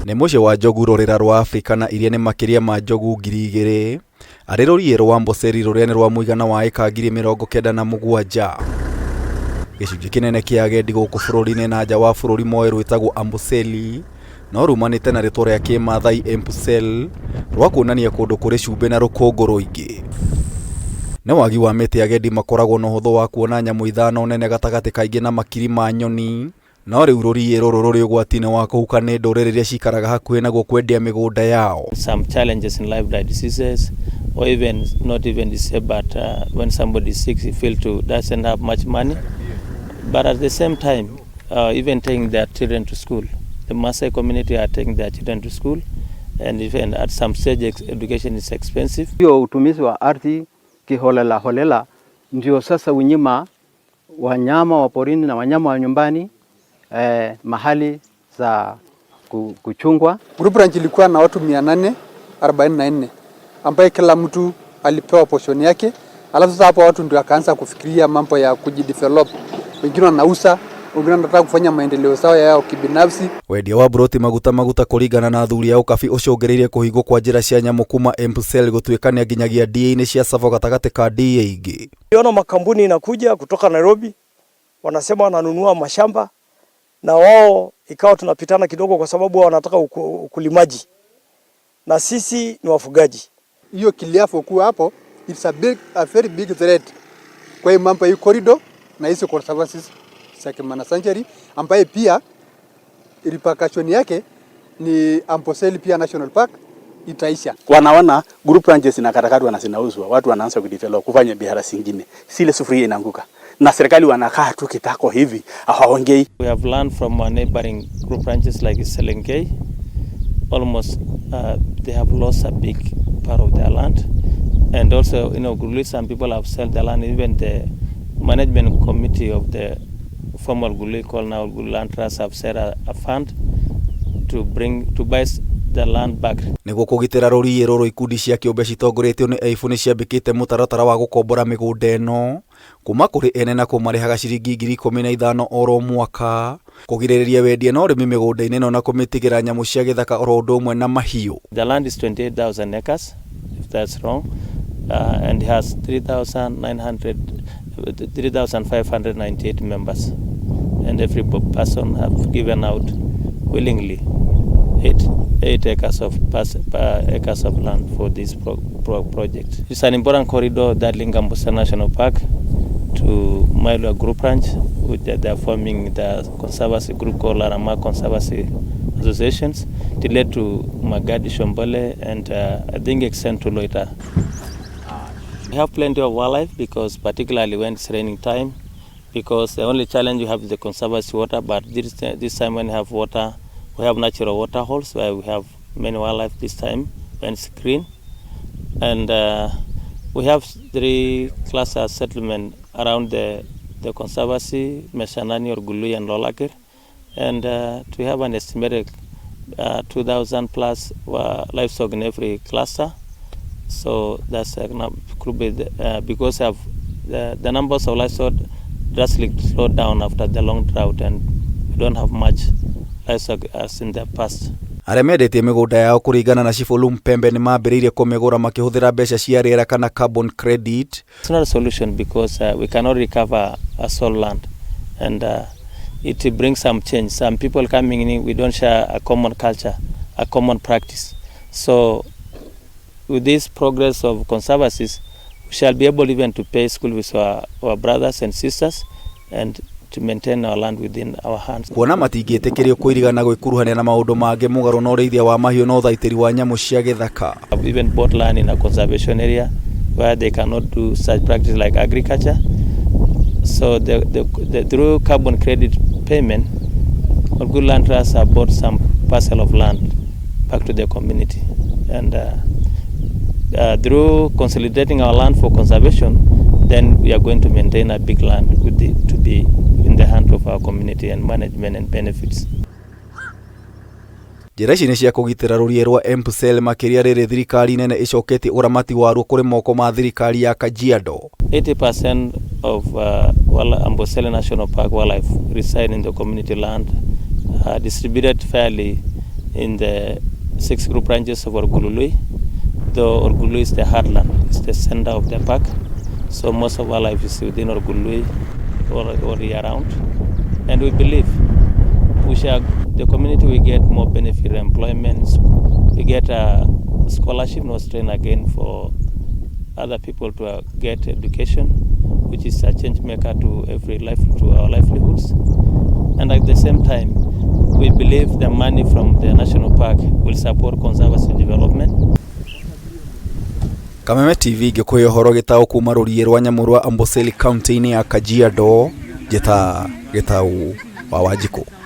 Nĩ mũciĩ wa njogu rũrĩra rwa Afrika na iria nĩ makĩria ma njogu 2,000 arĩ rũriĩ rwa Amboseli rũrĩa nĩ rwa mũigana wa ĩka 97,000. Gĩcunjĩ kĩnene kĩa agendi gũkũ bũrũri-inĩ na nja wa bũrũri moĩ rwĩtagwo Amboseli no rumanĩte na rĩtwa rĩa kĩmathai Empusel rwa kuonania kũndũ kũrĩ cumbĩ na rũkũngũ rũingĩ. Nĩ wagi wa mĩtĩ agendi makoragwo na ũhũthũ wa kuona nyamũ ithano nene gatagatĩ kaingĩ na makiri ma nyoni. No rĩu rũriĩ rũrũ rũrĩ ũgwati-inĩ wa kũhuka nĩ ndũrĩrĩ iria cikaraga hakuhĩ naguo kwendia mĩgũnda yao. Some challenges in life like diseases or even not even disease, but when somebody is sick he feel to doesn't have much money, but at the same time even taking their children to school. The Maasai community are taking their children to school, and even at some stage education is expensive. Hiyo utumizi wa ardhi kiholela holela ndio sasa unyima wanyama wa porini na wanyama wa nyumbani mahali za kuchungwa. Group ranch ilikuwa na watu 844 ambaye kila mtu alipewa portion yake. Alafu sasa hapo watu ndio akaanza kufikiria mambo ya kujidevelop. Wengine wanauza, wengine wanataka kufanya maendeleo sawa yao kibinafsi. Wendia wa mburoti maguta maguta kũringana na athuri a ũkabi ũcũngĩrĩirie kũhingwo kwa njĩra cia nyamũ kuma Amboseli gũtuĩkania nginyagia ndia-inĩ cia Tsavo gatagatĩ ka ndia ingĩ. Ona makampuni inakuja kutoka Nairobi, wanasema wananunua mashamba na wao ikawa tunapitana kidogo, kwa sababu wao wanataka ukulimaji na sisi ni wafugaji. Hiyo kiliafo kuwa hapo, it's a very big threat kwa hiyo mambo hii corridor na hizo conservancies za Kimana Sanctuary, ambaye pia repercussion yake ni Amboseli pia National Park itaisha. Wanaona group ranches zinakatakatwa na zinauzwa, watu wanaanza kudevelop kufanya biashara zingine, zile sufuria inaanguka na serikali wanakaa tu kitako hivi hawaongei. We have learned from our neighboring group ranches like Selenkay. Almost they have lost a big part of their land, and also in Olgulului some people have sold their land. Even the management committee of the former Olgulului called now Olgulului Land Trust have set a fund to bring to buy the land back. Nĩguo kũgitĩra rũriĩ rũrũ ikundi cia kĩũmbe citongoretio nĩ Aibũ nĩ ciambĩkĩte mũtaratara wa gũkombora mĩgũnda ĩno kuma kũrĩ ene na kũmarĩhaga ciringi 15,000 oro mwaka kũgirĩrĩria wendia na ũrĩmi mĩgũnda-inĩ ĩno na kũmĩtigĩra nyamũ cia gĩthaka oro ũndũ ũmwe na mahiũ. The land is 28,000 acres, if that's wrong, and has 3,900, 3,598 members. And every person have given out willingly 8 acres of land for this project. It's an important corridor that links Amboseli National Park to Mailwa Group Ranch, which they are forming the conservancy group called Laramara Conservancy Associations, to lead to Magadi Shombole and I think extend to Loita. We have plenty of wildlife because particularly when it's raining time, because the only challenge you have is the conservancy water, but this time when you have water, we have natural water holes where we have many wildlife this time when it's green. And we have 3 cluster settlement around the conservancy, Meshanani, Olgulului and Lolakir. And we have an estimated 2,000 plus livestock in every cluster. So that's a could be the, because of the numbers of livestock drastically slowed down after the long drought, and we don't have much livestock as in the past. Arĩa mendetie mĩgũnda yao kũringana na Chief Olumpembe nĩ mambĩrĩirie kũmĩgũra makĩhũthĩra mbeca cia rĩera kana carbon credit. It's not a solution because we cannot recover a sold land, and it brings some change. Some people coming in, we don't share a common culture, a common practice. So with this progress of conservancies, we shall be able even to pay school fees for our brothers and sisters and to maintain our land within our hands. Kuona matingĩtĩkĩrio kũirigana gwĩkuruhania na maũndũ mangĩ mũgarũ na ũrĩithia wa mahiũ na ũthaitĩri wa nyamũ cia gĩthaka. I've even bought land in a conservation area where they cannot do such practice like agriculture. So through carbon credit payment, Olgulului Land Trust have bought some parcel of land back to the community. And through consolidating our land for conservation, then we are going to maintain a big land to be in the hand of our community and management and benefits. Njĩra ici nĩ cia kũgitĩra rũriĩ rwa Amboseli makĩria rĩrĩ thirikari nene ĩcoketie ũramati waruo kũrĩ moko ma thirikari ya Kajiado. 80% of Amboseli National Park wildlife reside in the community land, distributed fairly in the 6 group ranches of Olgulului, though Olgulului is the heartland, it's the center of the park. So most of our life is within Olgulului all year round. And we believe the community will get more benefit, employment, we get a scholarship, no strain again for other people to get education, which is a change maker to every life, to our livelihoods. And at the same time, we believe the money from the national park will support conservancy development. Kameme TV ngĩkũhe ũhoro gĩtaũ kuma rũriĩ rwa nyamũ rwa Amboseli kaunti-inĩ ya Kajiado, njĩta Gĩtaũ wa Wanjikũ.